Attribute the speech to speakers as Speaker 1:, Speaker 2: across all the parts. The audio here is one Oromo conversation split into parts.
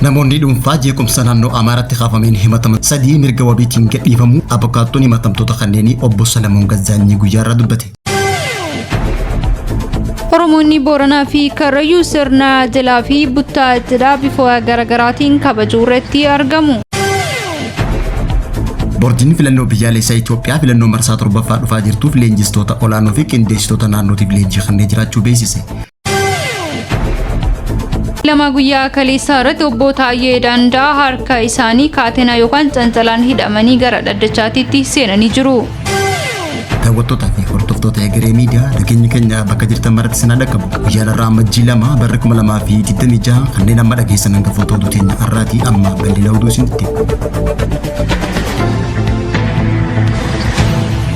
Speaker 1: Namoonni dhuunfaa jeequmsa naannoo Amaaraatti kaafameen himataman sadii mirga wabiitiin gadhiifamuu abukaattoon himatamtoota kanneenii obbo Salamoon Gazzaanyii guyyaarraa dubbate.
Speaker 2: Oromoonni Booranaa fi Karrayyuu sirna jilaa fi buttaa cidhaa bifa garaagaraatiin kabajuu irratti argamu.
Speaker 1: Boordiin filannoo biyyaalessaa Itoophiyaa filannoo marsaa torbaffaa dhufaa jirtuuf leenjistoota olaanoo fi qindeessitoota naannootiif leenjii kennee jiraachuu beeksise.
Speaker 2: Lama guyyaa kaleessaa irratti obbo Taayyee Danda'a harka isaanii kaatenaa yookaan cancalaan hidhamanii gara dhaddachaatiitti seenanii jiru.
Speaker 1: Daawwattootaa fi hordoftoota Egeree Miidiyaa nageenyi keenya bakka jirtan maratti sinaa dhaqqabu. Guyyaan har'aa Amajjii 2 barri 2026 kanneen amma dhageessan hangafoota oduu teenya har'aatii amma bal'ina oduu isinitti.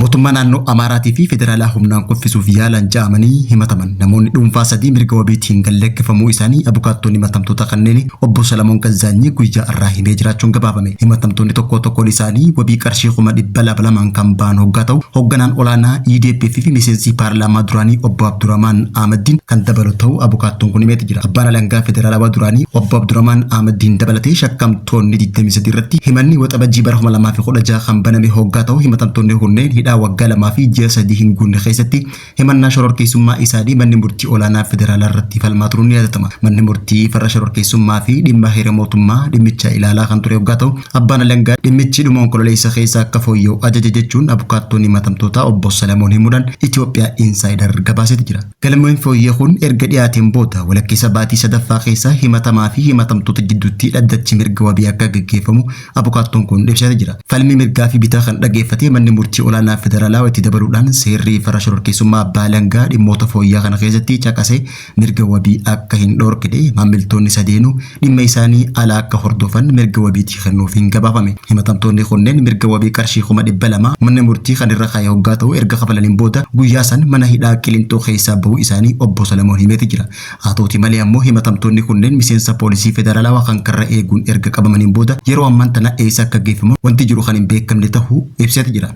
Speaker 1: Mootummaa naannoo Amaaraatii fi federaalaa humnaan kuffisuuf yaalan ja'amanii himataman. Namoonni dhuunfaa sadii mirga wabiitiin gad lakkifamuu isaanii abukaattoonni himatamtoota kanneen obbo Salamoon Gazzaanyii guyyaa har'aa himee jiraachuun gabaafame. Himatamtoonni tokkoo tokkoon isaanii wabii qarshii 200,000 kan ba'an hoggaa ta'u, hogganaan olaanaa UDP fi miseensi paarlaamaa duraanii obbo Abdurrahmaan Ahmaddiin kan dabalu ta'uu abukaattoon kun himeeti jira. Abbaan alangaa federaalawaa duraanii obbo Abdurrahmaan Ahmaddiin dabalatee shakkamtoonni 23 irratti himanni Waxabajjii bara 2016 kan baname hoggaa ta'u, himatamtoonni kunneen hidhaa waggaa 2 fi ji'a 3 hin guunne keessatti himannaa shororkeessummaa isaanii manni murtii olaanaa federaalaa irratti falmaa turuun ni yaadatama. Manni murtii farra shororkeessummaa fi dhimma heera mootummaa dhimmicha ilaalaa kan ture hoggaa ta'u, abbaan alangaa dhimmichi dhuma Onkololeessa keessa akka fooyya'u ajaje jechuun abukaattoon himatamtootaa obbo Salamoon himuudhaan Itoophiyaa Insaayidar gabaaseeti jira. Galmeen fooyyee kun erga dhiyaateen booda walakkeessa baatii sadaffaa keessa himatamaa fi himatamtoota jidduutti dhaddachi mirga wabii akka gaggeeffamu abukaattoon kun ibseeti jira. Falmii mirgaa fi bitaa kan dhageeffate manni murtii olaanaa federaalaa itti dabaluudhaan seerri farra shororkeessummaa abbaa alangaa dhimmoota fooyyaa kana keessatti caqase mirga wabii akka hin dhoorkine maammiltoonni sadeenuu dhimma isaanii ala akka hordofan mirga wabiitii kennuufiin gabaafame. Himatamtoonni kunneen mirga wabii qarshii 200,000 manni murtii kan irra kaa'e hoggaa ta'u erga kafalaniin booda guyyaa san mana hidhaa Qilinxoo keessaa bahuu isaanii obbo Salamoon himeeti jira. Haa ta'uti malee ammoo himatamtoonni kunneen miseensa poolisii federaalawaa kan karra eeguun erga qabamaniin booda yeroo ammaan tana eessa akka geeffaman wanti jiru kan hin beekamne tahuu ibseeti jira.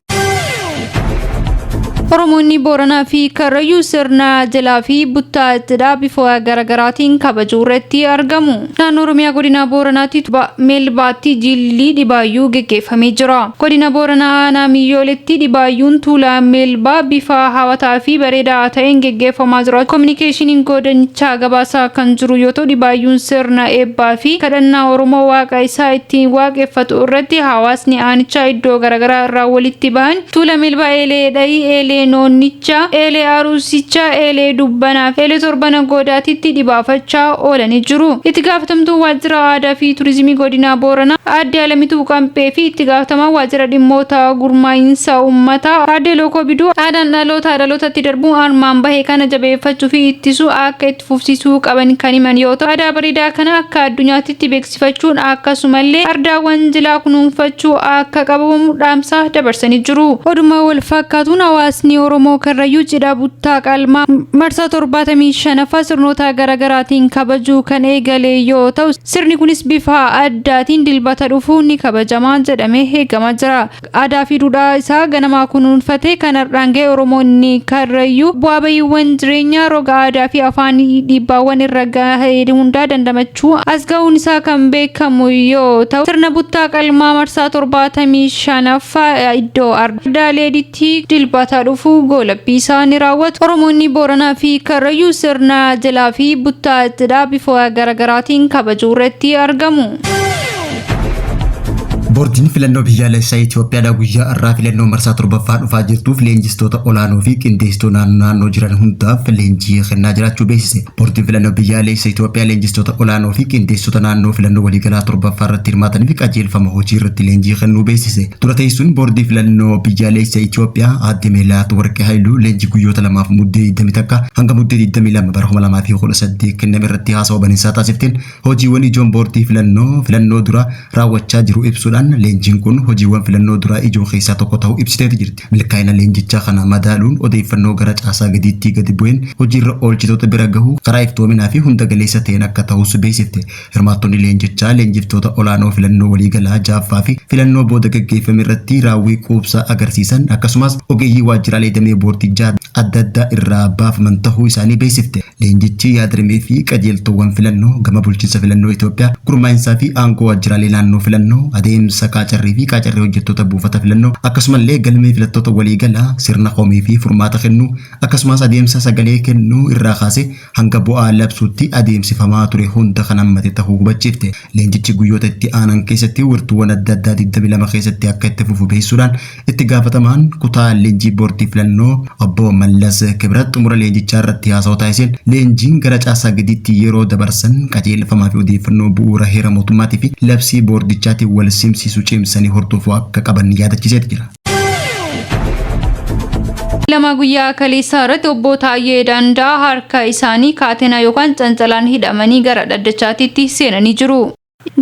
Speaker 2: Oromoonni Booranaa fi Karrayyuu sirna jilaa fi buttaa cidhaa bifa garaagaraatiin kabajuu irratti argamu. Naannoo Oromiyaa godina Booranaatti Meelbaatti jilli dhibaayyuu geggeeffamee jira. Godina Booranaa aanaa Miyyooletti dhibaayyuun tuulaa Meelbaa bifa hawataa fi bareedaa ta'een geggeeffamaa jira. Kominikeeshiniin godinichaa gabaasaa kan jiru yoo ta'u dhibaayyuun sirna eebbaa fi kadhannaa Oromoo waaqa isaa ittiin waaqeffatu irratti hawaasni aanichaa iddoo garaagaraa irraa walitti bahan tuula Meelbaa Eelee Dhayii, Eelee Noonnichaa, Eelee Aruusichaa, Eelee Dubbanaa fi Eelee Torbana Goodaatitti dhibaafachaa oolanii jiru. Itti gaafatamtuun waajjira aadaa fi turizimii godina Booranaa Aadde Alamituu Qamphee fi itti gaafatamaan waajjira dhimmoota gurmaa'insa uummataa Aadde Lookoo Biduu aadaan dhalootaa dhalootatti darbuun armaan bahe kana jabeeffachuu fi ittisuu akka itti fufsiisuu qaban kan himan yoo ta'u aadaa bareedaa kana akka addunyaatitti beeksifachuun akkasumallee ardaawwan jilaa kunuunfachuu akka qabamu dhaamsa dabarsanii jiru. Oduma wal fakkaatuun hawaasni Oromoo Karrayyuu cidha buttaa qalmaa marsaa 75ffaa sirnoota garaagaraatiin kabajuu kan eegale yoo ta'u sirni kunis bifa addaatiin dilbata dhufu ni kabajama jedhamee eegamaa jira. Aadaa fi duudhaa isaa ganamaa kunuunfatee kan har'aan ga'e Oromoonni Karrayyuu bu'aa bahiiwwan jireenyaa roga aadaa fi afaanii dhiibbaawwan irra gahe hundaa dandamachuu as ga'uun isaa kan beekamu yoo ta'u sirna buttaa qalmaa marsaa 75ffaa iddoo Ardaa Leeditti dilbata dhufu goolabbii isaa ni raawwatu. Oromoonni Booranaa fi Karrayyuu sirna jilaa fi buttaa cidhaa bifa garaagaraatiin kabajuu irratti argamu.
Speaker 1: Boordiin filannoo biyyaalessaa Itoophiyaadha guyyaa har'aa filannoo marsaa torbaffaa dhufaa jirtuuf leenjistoota olaanoo fi qindeessitoota naannoo jiran hundaaf leenjii kennaa jiraachuu beeksise. Boordiin filannoo biyyaalessaa Itoophiyaa leenjistoota olaanoo fi qindeessitoota naannoo filannoo waliigalaa torbaffaa irratti hirmaataniif qajeelfama hojii irratti leenjii kennuu beeksise. Dura teessuun boordii filannoo biyyaalessaa Itoophiyaa aadde Meelaat Warqee Haayiluu leenjii guyyoota lamaaf muddee 21 hanga muddee 22 bara 2018 kenname irratti haasawa baninsaa taasifteen Hojiiwwan ijoon boordii filannoo filannoo dura raawwachaa jiru ibsuudhaan leenjiin kun hojiiwwan filannoo duraa ijoo keessaa tokko ta'uu ibsiteeti jirti. Milkaa'ina leenjichaa kana madaaluun odeeffannoo gara caasaa gadiittii gadi bu'een hojiirra oolchitoota bira gahuu karaa iftoominaa fi hunda galeessa ta'een akka ta'us beeksifte. Hirmaattonni leenjichaa leenjiftoota olaanoo filannoo waliigalaa 6ffaa fi filannoo booda gaggeeffame irratti raawwii quubsaa agarsiisan akkasumas ogeeyyii waajjiraalee damee boordichaa adda addaa irraa baafaman tahuu isaanii beeksifte. Leenjichi yaad-rimee fi qajeeltoowwan filannoo gama bulchiinsa filannoo Itoophiyaa Gurmaa'insaa fi aangoo waajjiraalee naannoo filannoo, adeemsa qaacarrii fi qaacarrii hojjettoota buufata filannoo, akkasumallee galmee filattoota waliigalaa, sirna komii fi furmaata kennuu, akkasumas adeemsa sagalee kennuu irraa kaasee hanga bu'aa labsuutti adeemsifamaa ture hunda kan hammate ta'uu hubachiifte. Leenjichi guyyoota itti aanan keessatti wirtuuwwan adda addaa 22 keessatti akka itti fufu beeksisuudhaan itti gaafatamaan kutaa leenjii boordii filannoo obbo Mallas Kibrat xumura leenjichaa irratti haasawaa taasiseen leenjiin gara caasaa gadiitti yeroo dabarsan qajeelfamaa fi odeeffannoo bu'uura heera mootummaatii fi labsii boordichaatiin wal simsiisu cimsanii hordofuu akka qaban yaadachiiseeti jira.
Speaker 2: 2 guyyaa kaleessaa irratti obbo Taayyee Danda'a harka isaanii kaatenaa yookaan cancalaan hidhamanii gara dhaddachaatitti seenanii jiru.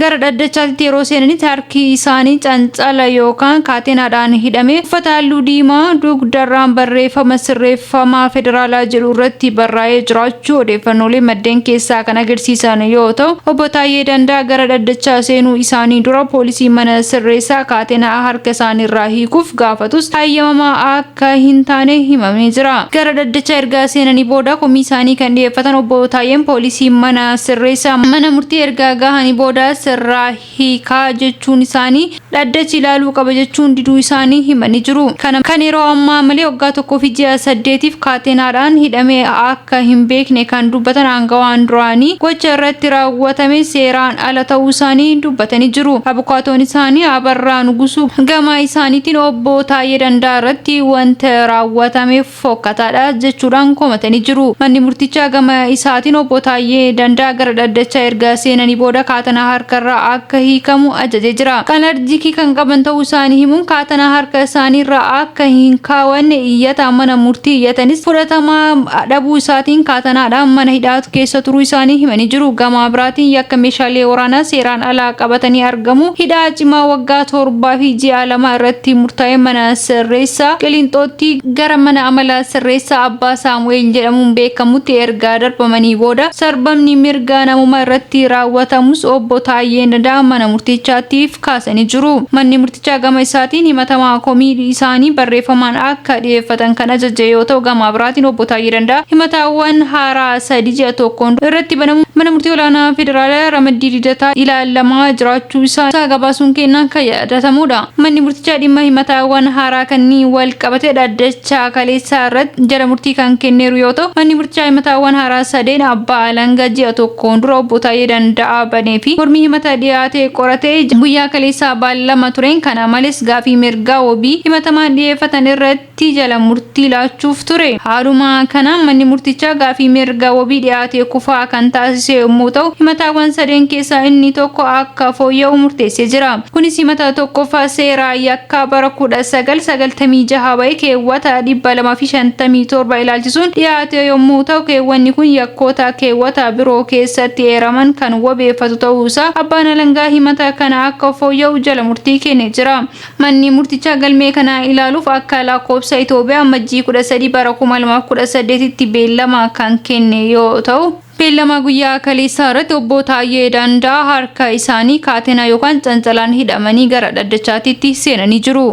Speaker 2: Gara dhaddachaatti yeroo seenanitti harki isaanii cancala yookaan kaatenaadhaan hidhamee, uffata halluu diimaa dugdarraan barreeffama sirreeffamaa federaalaa jedhu irratti barraa'ee jiraachuu odeeffannoolee maddeen keessaa kan agarsiisan yoo ta'u, obbo Taayyee Danda'a gara dhaddachaa seenuu isaanii dura poolisii mana sirreessaa kaatenaa harka isaaniirraa hiikuuf gaafatus hayyamamaa akka hin taane himamee jira. Gara dhaddachaa erga seenanii booda komii isaanii kan dhiyeeffatan obbo Taayyeen poolisii mana sirreessaa mana murtii erga gahanii booda sirraa hiikaa jechuun isaanii dhaddachi ilaaluu qaba jechuun diduu isaanii himanii jiru. Kana kan yeroo ammaa malee waggaa 1 fi ji'a 8f kaatenaadhaan hidhamee akka hin beekne kan dubbatan aangawaan duraanii gocha irratti raawwatame seeraan ala ta'uu isaanii dubbatanii jiru. Abukaatoon isaanii Abarraa Nugusuu gama isaaniitiin obbo Taayyee Danda'a irratti wanta raawwatame fokkataadha jechuudhaan komatanii jiru. Manni murtichaa gama isaatiin obbo Taayyee Danda'a gara dhaddachaa erga seenanii booda kaatanaa harkarraa akka hiikamu ajajee jira. Alarjikii kan qaban ta'uu isaanii himuun kaatanaa harka isaaniirraa akka hin kaawwanne iyyata mana murtii iyyatanis fudhatamaa dhabuu isaatiin kaatanaadhaan mana hidhaatu keessa turuu isaanii himanii jiru. Gama biraatiin yakka meeshaalee waraanaa seeraan alaa qabatanii argamu hidhaa cimaa waggaa 7 fi ji'a 2 irratti murtaa'e mana sirreessaa Qilinxootti gara mana amala sirreessaa Abbaa Saamu'eel jedhamuun beekamutti erga darbamanii booda sarbamni mirga namummaa irratti raawwatamus obbo Taayyee Danda'a mana murtichaatiif kaasanii jiru. Manni murtichaa gama isaatiin himatamaa komii isaanii barreeffamaan akka dhiyeeffatan kan ajaje yoo ta'u, gama biraatiin obbo Taayyee Danda'a himataawwan haaraa 3 ji'a tokkoon irratti banamu mana murtii olaanaa federaalaa ramaddii Lidataa ilaalamaa jiraachuu isaa gabaasuun kennaan kan yaadatamudha. Manni murtichaa dhimma himataawwan haaraa kanneen wal qabate dhaddachaa kaleessaa irratti jala murtii kan kenneeru yoo ta'u, manni murtichaa himataawwan haaraa sadeen abbaa alangaa ji'a tokkoon dura obbo Taayyee Danda'aa banee fi mormii himata dhiyaate qoratee guyyaa kaleessaa beellama tureen. Kana malees gaafii mirgaa wabii himatamaan dhiyeeffatan irratti jala murtii laachuuf ture. Haaluma kanaan manni murtichaa gaafii mirga wabii dhiyaate kufaa kan taasise yommuu ta'u, himataawwan sadeen keessaa inni tokko akka fooyya'u murteessee jira. Kunis himata tokkoffaa seeraa yakkaa bara 1996 bahe keewwata 257 ilaalchisuun dhiyaate yommuu ta'u, keewwanni kun yakkoota keewwata biroo keessatti eeraman kan wabeeffatu ta'uu isaa abbaan alangaa himata kana akka fooyya'u jala murtii kennee jira. Manni murtichaa galmee kana ilaaluuf akka lakkoofsa Itoophiyaa Amajjii 13 bara 2018tti beellama kan kenne yoo ta'u, beellama guyyaa kaleessaa irratti obbo Taayyee Danda'a harka isaanii kaatenaa yookaan cancalaan hidhamanii gara dhaddachaatitti seenanii jiru.